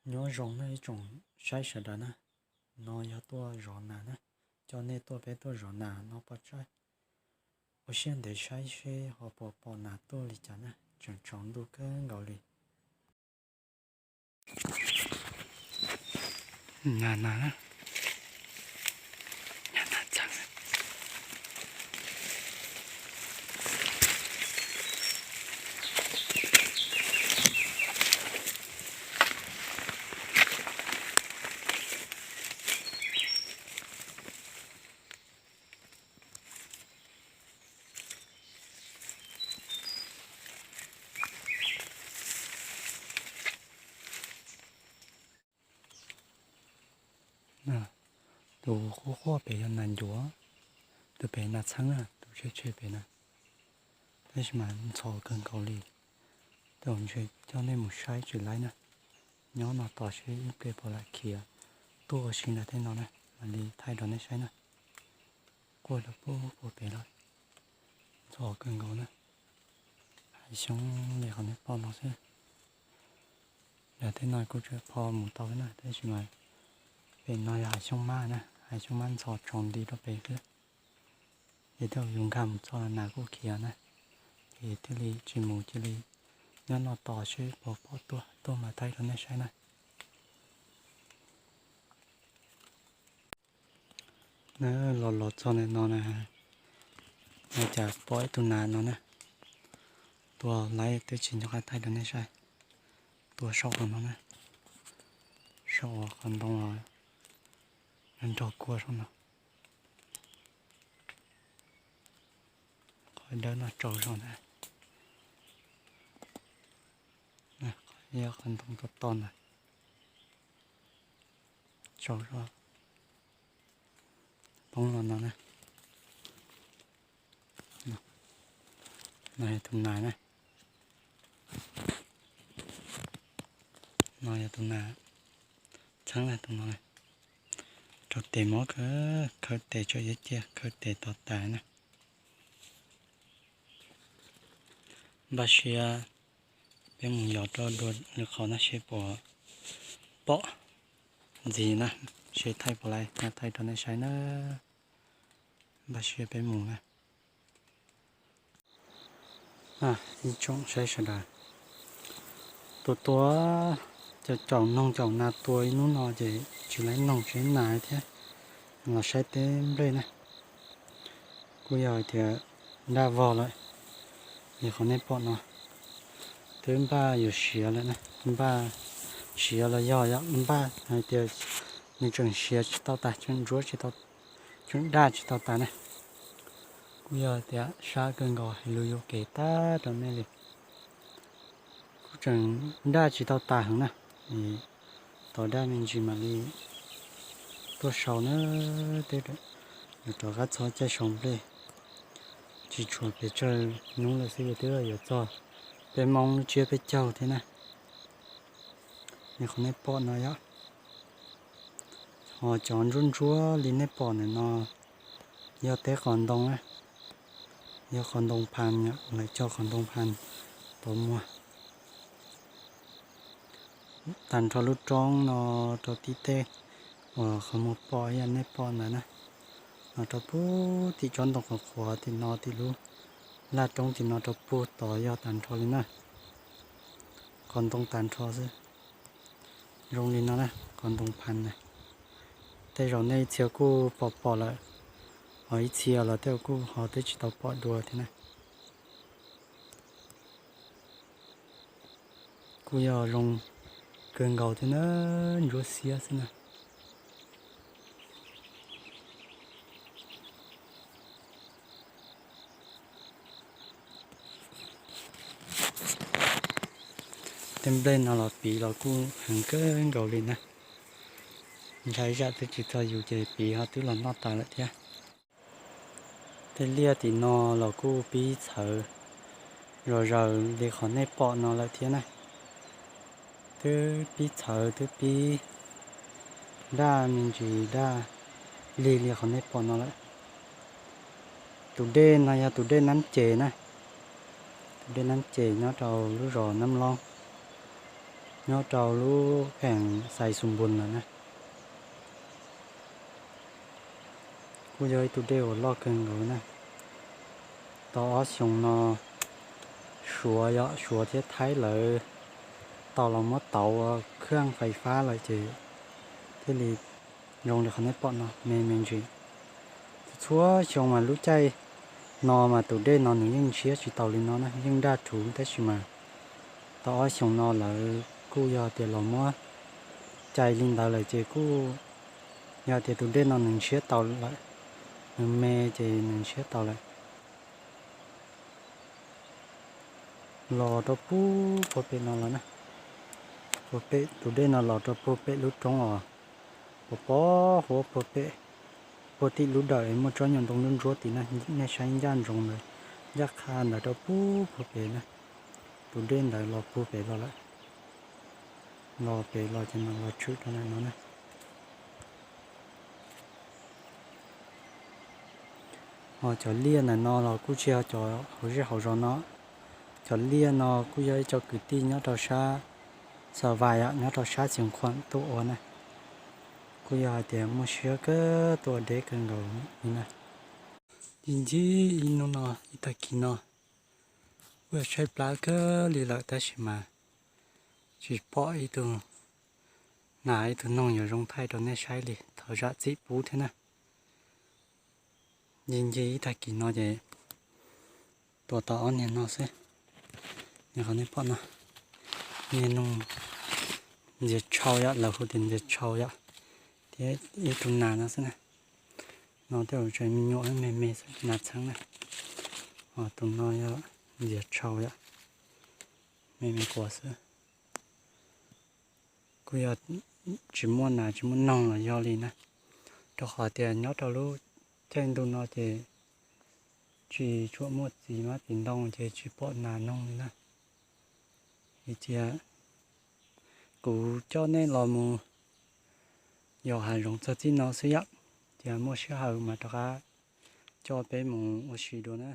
Nyob zoo na ib tsoom saib sawv daws na, no yog tuaj zov nas na, coj nej tuaj peb tuaj zov nas no pov tsab ua siab ntev saib seb ho puas pom nas tuaj li cas na, tseem tsaus ntuj kawg nkaus li. Nas na, nas txheeb. Tus qub quaj pem yog nas ncuav, tus pem nas txheeb na, tus tshe tshe pem na. Tab sis mas ntxhov kawg nkaus li, tej zaum ntshe coj nej mus saib tsis laib na. Nyob no tos seb ib pliag puas lam khiav tuaj ua si ntawm tej no na, mam li thaij rau nej saib na. Quaj rau puag puag pem lawm, ntxhov kawg nkaus na. Hav xyoob li qhov nej pom no xwb. Yog tej no kuj tseem pho mus tau na, tab sis mas pem no yog hav xyoob mab na, hav xyoob mab ntxhov tsaus nti rau pem xwb. Ces tej zaum yus nkag mus txog nas kuj khiav na, ces thiaj li tsis mus cia li nyob no tos seb puas pom tuaj, tuaj mas thaij rau nej saib na. Na, los los txog ntawm no na, cas pom ib tug nas no na, tua laib twb tsis nco qab thaij rau nej saib. Tua saum qhov no na, saum qhov ntoo nrog kua saum no, qhov dawb no tsaus zog ntag. Qhov ntoo to to ntag, tsaus zog, poob los no na. No yog tus nas na, no yog tus nas txheeb na, tus no rau tes mob kawg, khaws tes tseem yuav ciaj, khaws tes to tas na. Npaj siab peb mus yos rau dua lwm qhov na seb puas pom ntxiv na, seb thaij puas laib, thaij rau nej saib na. Npaj siab peb mus na. Ib tsoom saib sawv daws, tua tua, caum caum noog caum nas tua ib hnub no ces tsis laib noog tsis laib nas thiab. Los saib teb nplej na, kuj yog hais tias daj vog lawm li qhov nej pom no, twb npaj yuav siav lawm na, npaj siav los yog npaj hais tias nws tseem siav tsis tau tas, tseem ntsuab tsis tau, tseem daj tsis tau tas na. Kuj yog tias sab kawg nkaus hais lus yuam kev tag rau nej li. Kuj tseem daj tsis tau tas heev na, tos daj me ntsis mam li tuaj sau na. Twb yuav rov qab txog caij sau nplej, tsis tshuav pes tsawg hnub lawm xwb twb yuav txog peb Hmoob lub tsiab peb caug thiab na. Li qhov nej pom no yog, ho cov ntsuab ntsuab li nej pom ntawm no yog teb qos ntoo na, yog qos ntoo phan, lawv cog qos ntoo phan tau muag. Tag nrho lub roob no rau tim tej uas qhov muag pom yog nej pom ntawd na, no rau puag tim tsob ntoo qhuav qhuav tim no, tim lub laj roob tim no rau puag tod yog tag nrho li na. Qos ntoo tag nrho xwb. Zoo li no na, qos ntoo phan na. Tej zaum nej ib txhia kuj pom pom lawm, ho ib txhia los tej zaum kuj ho twb tsis tau pom dua thiab na. Kuj yog zoo kawg nkaus thiab na, ntsuab xiab xwb na. Tej nplej no los piv los kuj heev kawg nkaus li na. Ntshai zaj twb tsis txog yus ces piv ho twb los noj tas lawm thiab. Tej liaj tim no los kuj pib txhawv zom zaws li qhov nej pom no lawm thiab na. Twb pib txhawv twb pib daj me ntsis daj lig li qhov nej pom no lawm. Tus dej no yog tus dej Nab Ces na, tus dej Nab Ces nyob rau lub zos Nab Loob. nyob rau lub kheem Xais Xus Npus lawm na. Kuj yog ib tug dej uas loj kawg nkaus na. Tau ob xyoos no Suav, yog Suav thiab Thaib lawv tau los muab tauv khaj fais fab lawm ces thiaj li zoo li qhov nej pom no me me ntsis. Txhua xyoo mas lub caij no mas tus dej no nws yeej ntshiab tsis taus li no na, yeej daj rhuv tab sis mas tau ob xyoos no lawv kuj yog tias los muab cais li ntawd lawm ces kuj yog tias tus dej no nws ntshiab taus lawm, nws me ces nws ntshiab taus lawm. Los rau puag pem no los na, puag pem tus dej no los rau puag pem lub roob os, puag pem huab puag pem, puag tim lub dawm muaj tsob nyuag ntoo ntsuab ntsuab tim na, nej saib ncaj ntsoov ntawd, ncaj qha ntawd rau puag puag pem na. Tus dej ntawd los puag pem los lawm, los pem los ces mam los tshwm rau ntawm no na. Ho cov liaj ntawm no los kuj tsis yog cov hauv zej hauv zos no, cov liaj no kuj yog ib co kwv tij nyob rau sab Xa Vais, nyob rau sab Xeev Khuam tuaj ua na. Kuj yog hais tias muaj siab kawg tuaj deb kawg nkaus li na. Ncig ncig ib hnub no ib tag kis no kuj yog tshaib plab kawg li lawm tab sis mas tsis pom ib tug nas ib tug noog yuav zoo thaij rau nej saib li, thov zam txim pub thiab na. Ncig ncig ib tag kis no ces tua tau ob niag no xwb. Niag qhov nej pom no, niag noog ntxias tshau yom, lawv hu tias ntxias tshau yom, thiab ib tug nas no xwb na. No tej zaum tseem me nyuam me me xwb, nas txheeb na. Ho tus no yog ntxias tshau yom, me me quas xwb. Kuj yog tsis muaj nas tsis muaj noog los yog li na, rau qhov tias nyob rau lub caij ntuj no ces tsis tshua muaj txiv hmab txiv ntoo ces tsis pom nas noog li na. Cia kuv coj nej los mus yos hav zoov txog txij no xwb yom, cia muaj sij hawm mas rov qab coj peb mus ua si dua na.